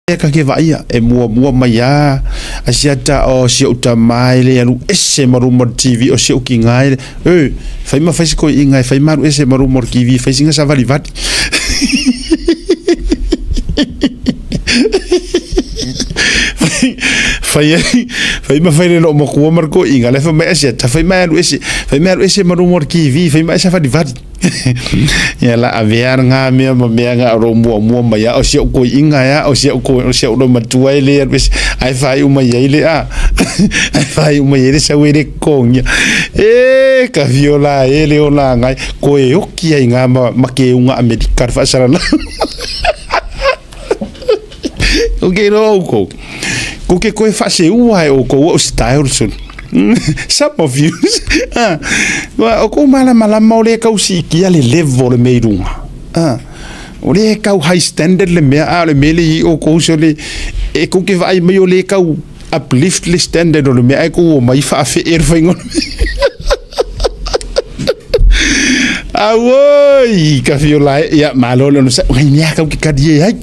Ka ke vaia e muamua mai a asiata o si ou tama e le alu ese ma luma o le TV o si ou kiga e le e fai ma fai se koi'iga e fai ma alu ese ma luma o le TV fai sina savalivali. Fai ai fai ma fai le loo matua ma le koi'iga le fai mai asiata fai ma alu ese fai ma alu ese ma luma o le TV fai ma e savalivali. Ia la avea ngā mea ma mea nga ro muamua mai a o si ou koi'iga ea o si ou ko o si ou matua e le alu ese ae faai'u mai ai le a ae faai'u mai ai le sau e le kogia e ka fiola e le olagai koe oki ai gā ma keuga Amerika le faasalala o ke iloa oukou ko ke koe faaseua e oukou au style sun. Some of you o kou malamalama o le kau siikia le level le mea i luga o le kau high standard le mea a o le mea le i oukou se o le e kou ke vaai mai o le kau uplift le standard o le mea ae kou o mai faafe'e le faiga o le mea. Auoi ka fiola e ia malo le onosai o ngai mea kau ke kalie ai.